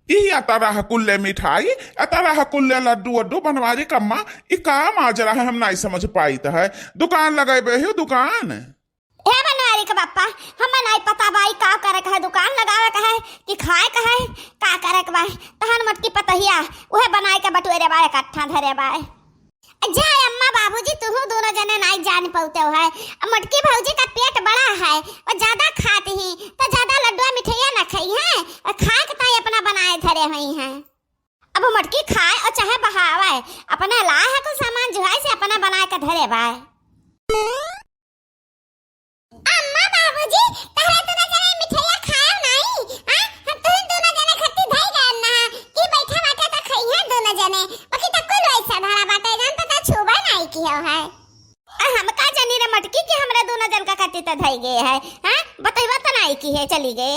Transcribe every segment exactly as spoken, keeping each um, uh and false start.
ई अतरह कुल्ले मिठाई, अतरह कुल्ले लड्डू वड्डू बनवारी कम्मा, ई का माजरा है, हम नाई समझ पाइत है। दुकान लगइबे हो दुकान। हे बनवारी के बप्पा, हमें नाई पता बा ई का करे के है, दुकान लगावे के है कि खाए के है, का करे के बा। तहन मोटकी पतहिया उहे बनाए के बटुएरे बा, इकट्ठा धरे बा। जा अम्मा बाबूजी, तुहू दोनों जने नाई जान पउते हो है। अब मोटकी भौजी का पेट बड़ा है, वो ज्यादा खात ही, तो ज्यादा लड्डुआ मिठाइया ना खाई है, और खाए के ताई अपना बनाए धरे हुई है। अब मोटकी खाए और चाहे बहावे, अपना लाए है कुल सामान जुहाई से अपना बनाए के धरे बाय। अम्मा बाबूजी, तहरे दोनों जने मिठाइया खाएब नाई? हाँ? हम तुहिन दोनों जने खत्ती धई गए ना, कि बैठा बाटे त खइहे दोनों जने, बाकी त कुल वैसा धरा बाटे, जान पता छुबे नाई किहो है। आ, हम का जानी रे मटकी कि हमरा दोनों जन का खत्ती त धई गए है, हाँ? बतइबा त नाई किहे, चली गए।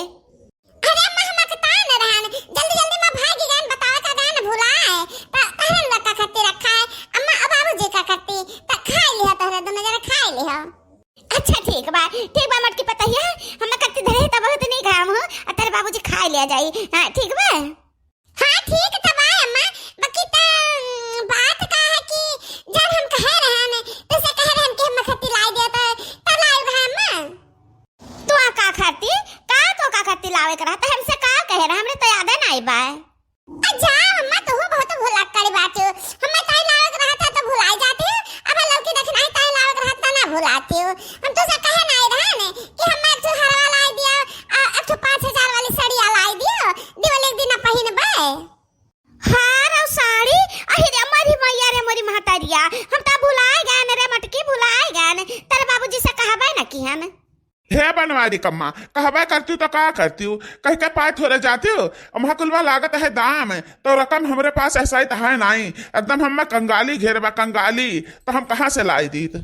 अरे अम्मा, हम अकता न रहन, जल्दी जल्दी में भागी गए, बतावे का गए न भुलाए, त तहरे लोग का खत्ती रखा है, अम्मा और बाबूजी का खत्ती, त खाई लिहो, तहरे दोनों जने खाई लिहो। अच्छा ठीक बा, ठीक बा मोटकी पतहिया, हम कत्ती धरे त बहुत नहीं घाम हो, आ तेरे बाबूजी खाए लिया जाई। हाँ ठीक बा। हाँ ठीक त बा अम्मा, बाकी त, उम, बात का है कि जब हम कहे रहन, तुसे कहे रहन कि हम खत्ती लाई दे त, त लाई रहा अम्मा। तू आ का खत्ती, का तो का खत्ती लावे के रहता, हमसे का कहे रहा, हमरे त यादे नाई बा। अच्छा, अम्मा, तू बहुत भुलक्कड़ बाटू। हमें ताई लावे के रहता तो भुलाई जाती हूँ। अब लड़की देखना है, ताई लावे के रहता ना भुलाती हूँ। हम तुझसे कहे ना रहन कि हमें एक ठो हरवा लाई दियो, आ, एक ठो पाँच हजार वाली सड़िया लाई दियो, दिवाली के दिन पहिनबे। हार और साड़ी, अहि रे मोरी मैया रे मोरी महतारिया, हम तो भुलाए गए न रे मटकी, भुलाए गए न। तेरे बाबूजी से कहबे ना किहन। हे बनवारी कम्मा, कहबे करती तो का करती? कह के पाए थोड़े जाती हो, अम्हा कुलवा लागत है दाम, तो रकम हमरे पास ऐसा ही तो है नाई, एकदम हम्मा कंगाली घेरबा कंगाली, तो हम कहाँ से लाई दीत?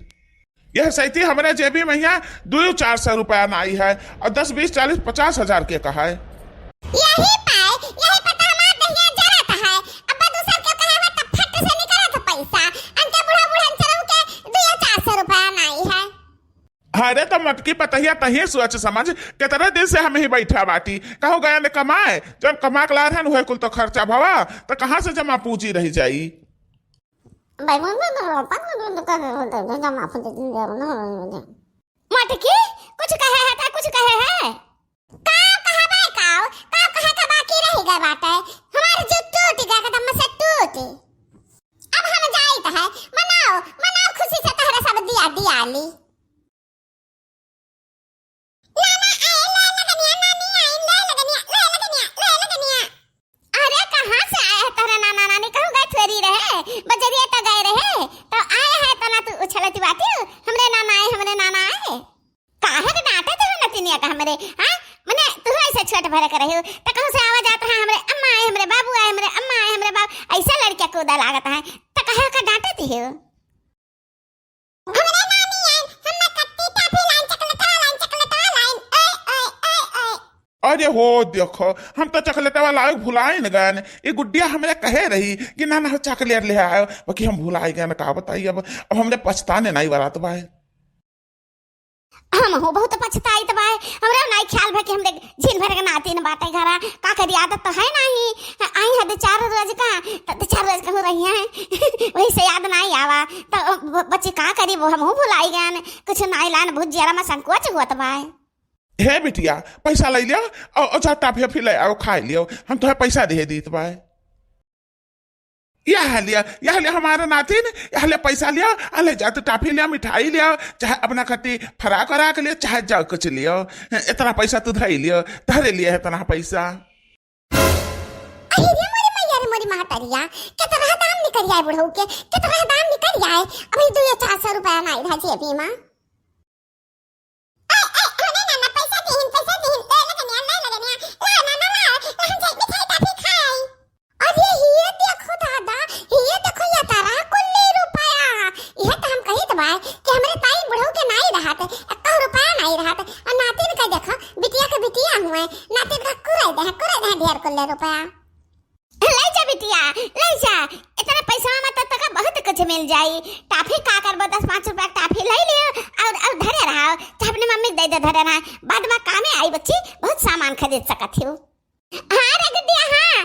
यह सैती हमरे जेबी में यहाँ दुई चार सौ रुपया नाई है, और दस बीस चालीस पचास हजार के कहा है। यही पाए, यही पता हमार दहिया जरत है, अब दूसर के कहे हुआ तब फट से निकलत पैसा, अंते बूढ़ा बूढ़न चलऊ के दुई चार सौ रुपया नाई है। अरे तो मटकी पतहिया तही सोच समझ, कितने दिन से हम ही बैठा बाटी, कहूँ गया न कमाए, जौन कमा के ला रहन वह कुल तो खर्चा भवा, तो कहाँ से जमा पूंजी रह जाई? मटकी, कुछ कहे है ता कुछ कहे है? का कहबे काव, का कहे के बाकी रह गए बाटे, हमार जो टूट गया कदम से टूट। अब हम जाइत है, मनाओ, मनाओ खुशी से तहरा सब दिया, दियाली। नाना आए, ले लगनिया, नानी आए, ले लगनिया, ले लगनिया, ले लगनिया। अरे, कहाँ से आए है तोहरे नाना नानी? कहूँ गए थोड़ी रहे, बजरिया तो गए रहे, तो आए है तना तू उछलती बाटी, हमरे नाना आए, हमरे नाना आए। काहे के डांटे थे नतिनिया का हमरे, हाँ? मने तू ऐसे छोट भरे के रहे हो, तो कहूँ से आवा जात है, हमरे अम्मा आए, हमरे बाबू आए, हमरे अम्मा आए, हमरे बाबू, ऐसा लड़किया कूदा लागत है, तो कहे का डांटे थे हो? हमरे नानी आइन, हम ना कत्ती टाफी लाइन, चकलेटवा लाइन, चकलेटवा लाइन, ओए, ओए, ओए, ओए। अरे हो देखो, हम तो चकलेटवा लाए भुलाए न गए। ये गुड्डिया हमरे कहे रही कि ना, ना, चॉकलेट ले आयो, बाकी हम भुलाए गए न, का बताई अब, अब हमरे पछताने नाई बरात बाय। हम हो बहुत पछताइत बाय, हमरा नाई ख्याल भा कि हमरे झिन भर के नातिन बाटे घरा, का करी, आदत तो है नाही। आई है दो चार रोज का, त दो चार रोज का हो रही है, वही से याद नाही आवा। तो ब-, बच्ची का करी, वो हमहू भुलाई गए, कुछ नाई लान, बहुत जरा में संकोच होत बाय। हे बिटिया, पैसा ले लियो और, और जा टाफी वाफी ले आओ, खाए लियो, हम तुम्हें पैसा दे दीत बाय। यह लिया, यह लिया हमारा नातिन, यह लिया पैसा लिया, आ ले जा तू टाफी लिया, मिठाई लिया, चाहे अपना खातिर फराक वराक लिया, चाहे जो कुछ लिया, इतना पैसा तू धई लिया, धरे लिया इतना पैसा। अरे रे मोरी मैया रे मोरी महतरिया, कितना दाम निकल जाए बुढ़ऊ के, कितना दाम निकल जाए। अभी दो या चार सौ रुपया नाई रहा जेबी में। ए, ए, हने नाना, पैसा दिहिन, पैसा दिहिन, ले लगनिया, ले लगनिया, ला नाना, ला, ला, हम जाई मिठाई टाफी खाई। अरे, ये देखो दादा, ये देखो, ये तारा कुल्ले रुपया। ये तो हम कहित बाय कि हमरे ताई बुढ़ऊ के नाई रहत, एको रुपया नाई रहत। और नातिन का देखो, बिटिया के बिटिया हुए, नातिन का कुराई दे, कुराई दे ढेर कुल्ले रुपया। ले जा बिटिया, ले जा, इतने पैसा में तो तका बहुत कुछ मिल जाई। टाफी का करबो, दस पाँच रुपया टाफी ले लियो और, और धरे रहो, चाहे अपने मम्मी के दे दे धरे रहो, बाद में कामे आई बच्ची, बहुत सामान खरीद सकत हो। हाँ रे गुड्डिया, हाँ,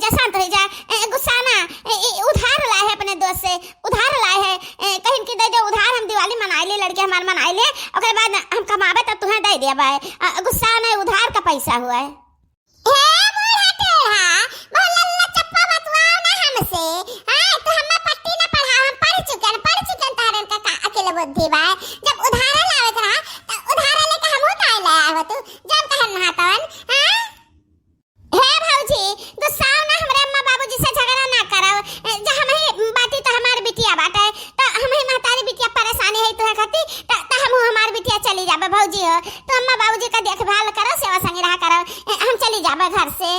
जा, शांत होइ जा, ए, गुस्सा ना, ए, ए, उधार लाए है अपने दोस्त से, उधार लाए है, ए, कहिन कि दे दे उधार, हम दिवाली मनाइ ले, लड़के हमार मनाइ ले, ओकरे बाद हम कमाबे तब तुहें दे देबे। अ, गुस्सा ना, उधार का पैसा हुआ है। हे बूढ़ा टेढ़ा, बहुत लल्ला चप्पा बतुआओ ना हमसे। हाँ, तू हमें पट्टी ना पढ़ाओ, हम पढ़ चुकन, पढ़ चुकन तहरन का, का अकिल बुद्धि बा। जब उधारे लावत रहा, त उधारे लेके हमहू काहे ले आवत तू? जब कहन नहातवन, हाँ? हे भौजी, गुस्साओ ना, हमरे अम्मा बाबूजी से झगड़ा ना करव। ए, जा हमही बाटी त हमार बिटिया बाटे, त हमही महतारी बिटिया परेशानी है तोहे खाती, त, त हमहू हमार बिटिया चली जाबे भौजी हो। तो अम्मा बाबूजी का देखभाल करो, सेवा संग रहा करो, ए, हम चली जाबे घर से।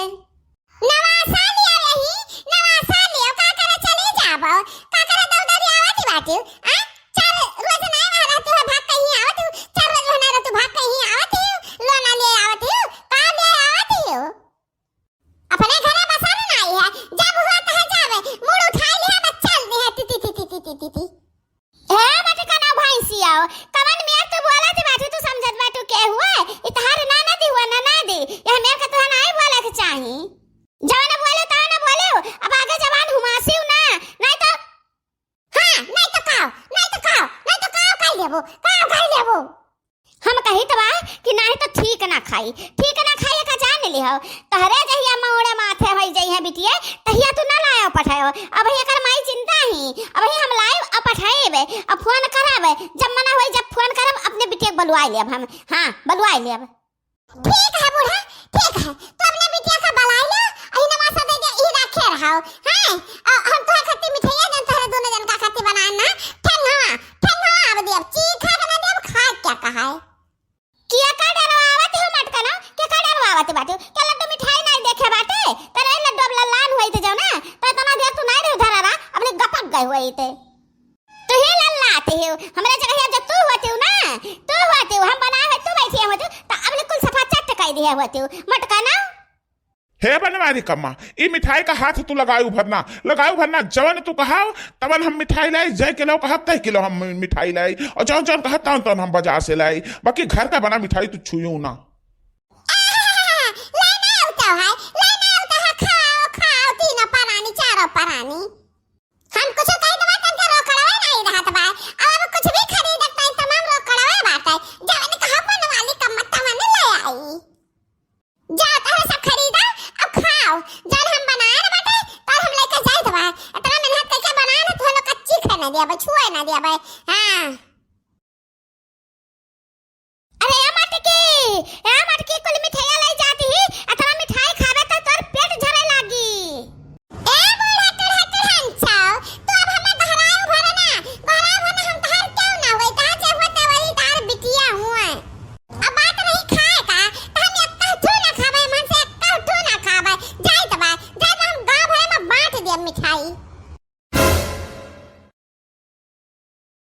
नवासा लिया रही, नवासा लिया, का करे चली जाबे, का करे दौदरी आवत बाटी, आ? चार रोज ना वहाँ रहती हो, भाग कहीं आवत हो, चार रोज वहाँ ना रहती, भाग कहीं आवत हो, लोना ले आवत हो, का ले आवत हो? अपने घरे बसा ना आई है, जब हुआ तहाँ जावे, मुड़ उठाई लिया, बस चल दी है, ती, ती, ती। ए, बटकना भैंसिया, कवन मेर तू बोलत बाटू, तू समझत बाटू के हुए? ई तहार ननद हुआ, ननद। यह मेर के तोहन आई बोले के चाही। जवन बोले, तवन बोले, अब आगे जबान घुमासियो ना, नहीं तो हाँ, नहीं तो काव, नहीं तो काव, नहीं तो काव कह लेबो, काव कह लेबो। हम कही त बा कि नाही तो ठीक ना खाई, ठीक ना खाई का जान लिहो। तहरे जहिया मौड़े माथे होई जइहे बिटिये, तहिया तू ना लायो पठायो। अब ही एकर माई जिंदा ही, अब ही हम लाइब आ पठाइब, अब फोन करब, जब मना होई जब फोन करब अपने बिटिये के बलुआई लेब हम। हाँ, बलुआई लेब। ठीक है बूढ़ा, ठीक है, तू अपने बिटिया का बलाई ला, अही नवासा दे दे, ई रखे रहो, हैं? अ, हम तोहरे खातिर मिठाइया जन तोहरे दोनों जन का खातिर बनाए ना, ठंगवा, ठंगवा अब देब, चीखा के ना देब, खा क्या कहा है? किया का डरवावत हो मटकना, के का डरवावत बाटे? के लड्डू मिठाई नहीं देखे बाटे? तेरे लड्डू अब लल्लान हुई थे जाओ ना, तो इतना देर तू नहीं रहे धरा रहा, अपने गपक गए हुए थे। तू ही लल्लाते हो, हमरे जगह जो तू होती हो ना, तू होती हो, हम बनाए हुए तू बैठी होती हो, तो अब कुल सफा चट कर दिए होती हो, मटकना। हे बनवारी कम्मा, ई मिठाई का हाथ तू लगायू भरना, लगायू भरना, जवन तू कहाव, तवन हम मिठाई लाई, जय के लो कहब, तय के लो हम मिठाई लाई, और जवन जवन कहब, तवन तवन हम बाजार से लाई, बाकी घर का बना मिठाई तू छुयू ना। आहा, लाई ना उताव है, लाई ना उताव है, खाओ, खाओ, तीनों परानी, चारों परानी। हम कुछ कह देबा तन के रोकड़वे नहीं रहत बा। अब कुछ भी खरीदत नहीं, तमाम रोकड़वे बाटे। जवन कहा बनवाली कम्मा तवन ले आई। जा तोहरे सब खरीदा, अब खाओ। जौन हम बनाए न बाटे, तौन हम लेके जाइत बा। इतना मेहनत करके बनाए न, तोहन लोग कच्ची खाए ना दिया बा, छुए ना दिया बा। हाँ। अरे ए मटकी, ए